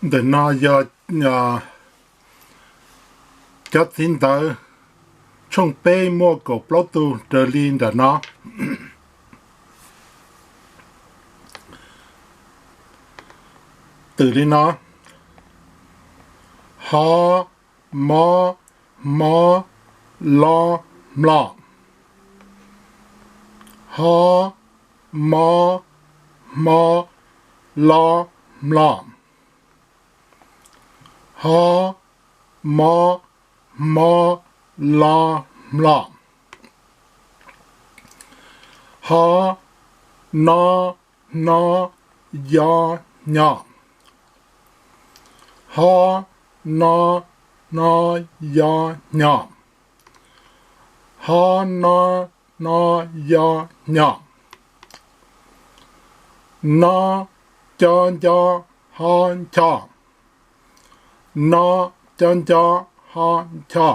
Ntawm no yog cov txiv ntawv tshooj peb muaj kaum plaub tug raws li nram no. Twm li no: ho, mob, hmob, lo, hmlo. Ho, mob, hmob, lo, hmlo. Ho, mob, hmob, lo, hmlo. Ho, no, hno, yo, hnyo. Ho, no, hno, yo, hnyo. Ho, no, hno, yo, hnyo. No, co, nco, ho, ncho. No, co, nco, ho, ncho.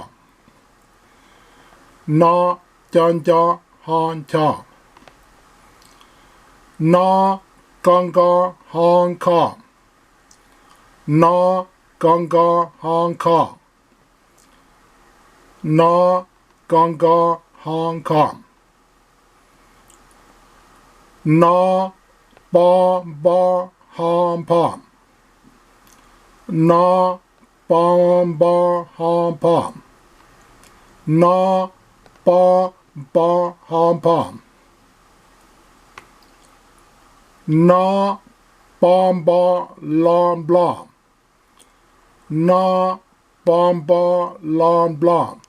No, co, nco, ho, ncho. No, ko, nko, ho, nkho. No, ko, nko, ho, nkho. No, ko, nko, ho, nkho. No, po, npo, ho, npho. No, po, npo, ho, npho. No, po, npo, ho, npho. No, po, npo, lo, nplo. No, po, npo, lo, nplo.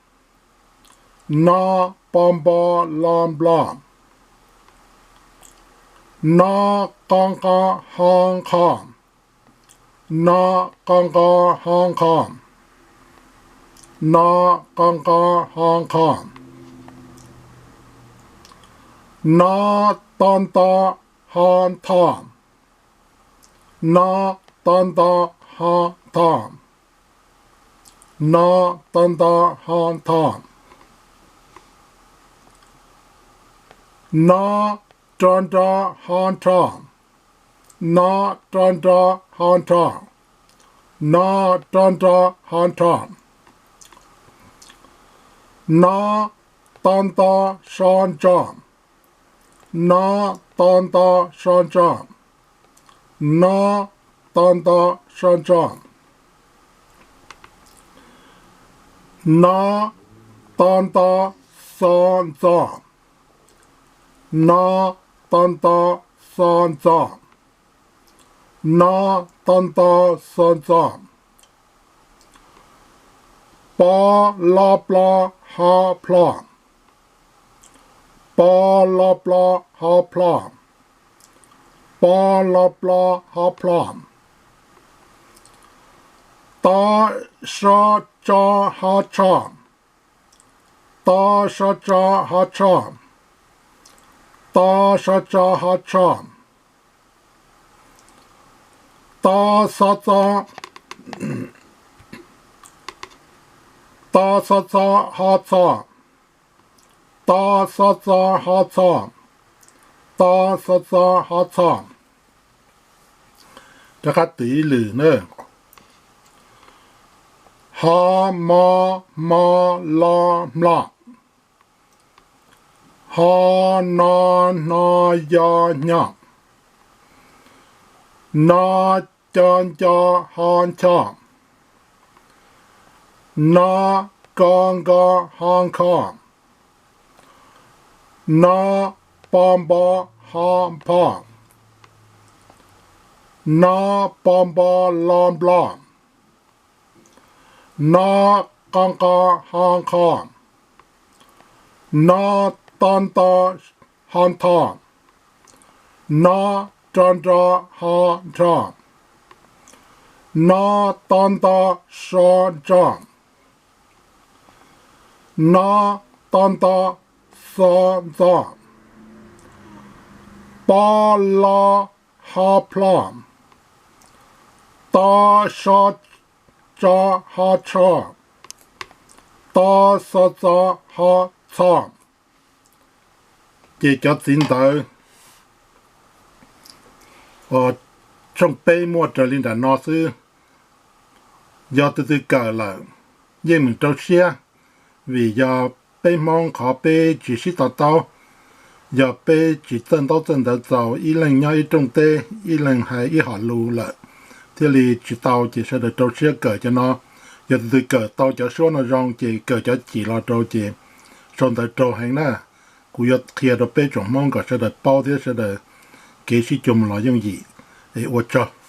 No, po, npo, lo, nplo. No, ko, nqo, ho, nqho. No, ko, nqo, ho, nqho. No, ko, nqo, ho, nqho. No, to, nto, ho, ntho. No, to, nto, ho, ntho. No, to, nto, ho, ntho. No, ro, nro, ho, nrho. No, ro, nro, ho, nrho. No, ro, nro, ho, nrho. No, to, nto, so, ntso. No, to, nto, so, ntso. No, to, nto, so, ntso. No, to, nto, xo, ntxo. No, to, nto, xo, ntxo. No, to, nto, xo, ntxo. Po, lo, plo, ho, plho. Po, lo, plo, ho, plho. Po, lo, plo, ho, plho. To, so, tso, ho, tsho. To, so, tso, ho, tsho. To, so, tso, ho, tsho. To, xo, txo. To, xo, txo, ho, txho. To, xo, txo, ho, txho. To, xo, txo, ho, txho. Rov qab twm ib lwm na. Ho, mo, hmo, lo, hmlo. Ho, no, hno, yo, hnyo. No, co, nco, ho, ncho. No, ko, nko, ho, nkho. No, po, npo, ho, npho. No, po, npo, lo, nplo. No, ko, nqo, ho, nqho. No, to, nto, ho, ntho. No, ro, nro, ho, nrho. No, to, nto, so, ntso. No, to, nto, xo, ntxo. Po, lo, ho, plho. To, so, tso, ho, tsho. To, xo, txo, ho, txho. Ces cov txiv ntawv tshooj peb muaj raws li nram no xwb. Yog tus twg kawm lawm yeej meem rau siab, vim yog peb Hmoob qhov peb tsis sib to taub, yog peb tsis txawj ntaub txawj ntawv txaus, ib leeg nyob ib rooj teb, ib leeg hais ib hom lus lawm thiaj li tsis tau, ces sawv daws rau siab kawm cov no. Yog tus twg kawm tau cov suab no zoo ces kawm cov cim los rau ces sau ntawv raug heev na. Kuv yuav qhia rau peb tsoom Hmoob kom sawv daws paub thiab sawv daws kev sib cuag mus los yooj yim. Es ua tsaug.